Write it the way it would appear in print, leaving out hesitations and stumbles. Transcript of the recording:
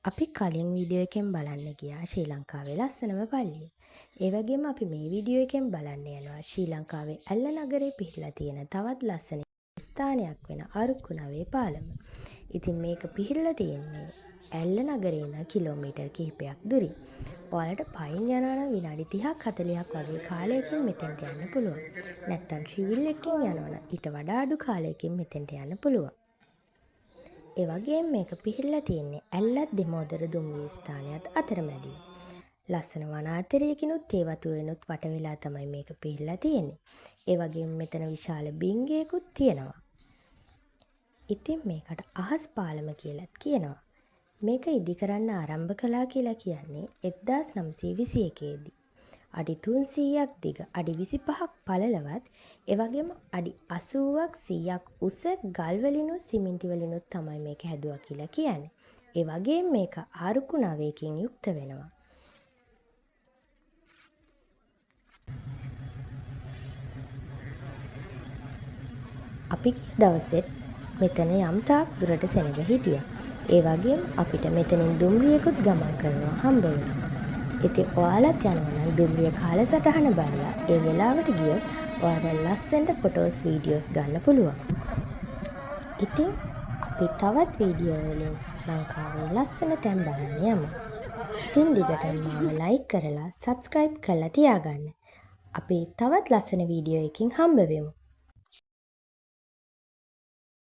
අපි කලින් වීඩියෝ එකෙන් බලන්න ගියා ශ්‍රී ලංකාවේ ලස්සනම පල්ලිය. ඒ වගේම අපි මේ වීඩියෝ එකෙන් බලන්න යනවා ශ්‍රී ලංකාවේ ඇල්ල නගරේ පිහිටලා තියෙන තවත් ලස්සන ස්ථානයක් වෙන අරුක්කුනාවේ පාලම. ඉතින් මේක පිහිටලා තියෙන්නේ ඇල්ල නගරේ ඉඳන් කිලෝමීටර් කිහිපයක් දුරින්. ඔයාලට පයින් යනවා නම් විනාඩි 30ක් 40ක් වගේ කාලයකින් මෙතෙන්ට යන්න පුළුවන්. නැත්තම් ත්‍රිවිල් එකකින් යනවා නම් ඊට වඩා අඩු කාලයකින් මෙතෙන්ට යන්න පුළුවන්. ඒ වගේම මේක පිහිටලා තියෙන්නේ ඇල්ලත් දෙමෝදර දුම්රිය ස්ථානයත් අතරමැදින්. ලස්සන වනාන්තරයකිනුත් ඒ වතුවෙනුත් වට වෙලා තමයි මේක පිහිටලා තියෙන්නේ. ඒ වගේම මෙතන විශාල බිංගයකුත් තියෙනවා. ඉතින් මේකට අහස් පාලම කියලත් කියනවා. මේක ඉදි කරන්න ආරම්භ කළා කියලා කියන්නේ 1921 දී. අඩි 300ක් දිග අඩි 25ක් පළලවත් ඒ වගේම අඩි 80ක් 100ක් උස ගල් වලිනුත් සිමෙන්ති වලිනුත් තමයි මේක හැදුවා කියලා කියන්නේ. ඒ වගේම මේක ආරුක්කු නවයකින් යුක්ත වෙනවා. අපි ගිය දවසෙත් මෙතන යම් තාක් දුරට සෙනග හිටියා. ඒ වගේම අපිට මෙතනින් දුම්රියකුත් ගමන් කරනවා හම්බ වුණා. ඉතින් ඔයාලත් යනවා නම් දුම්රිය කාලසටහන බලලා ඒ වෙලාවට ගියොත් ඔයාලට ලස්සනට ෆොටෝස් වීඩියෝස් ගන්න පුළුවන්. ඉතින් අපි තවත් වීඩියෝ වලින් ලංකාවේ ලස්සන තැන් බලන්න යමු. ඉතින් දිගටම මාව ලයික් කරලා සබ්ස්ක්‍රයිබ් කරලා තියාගන්න. අපි තවත් ලස්සන වීඩියෝ එකකින් හම්බ වෙමු.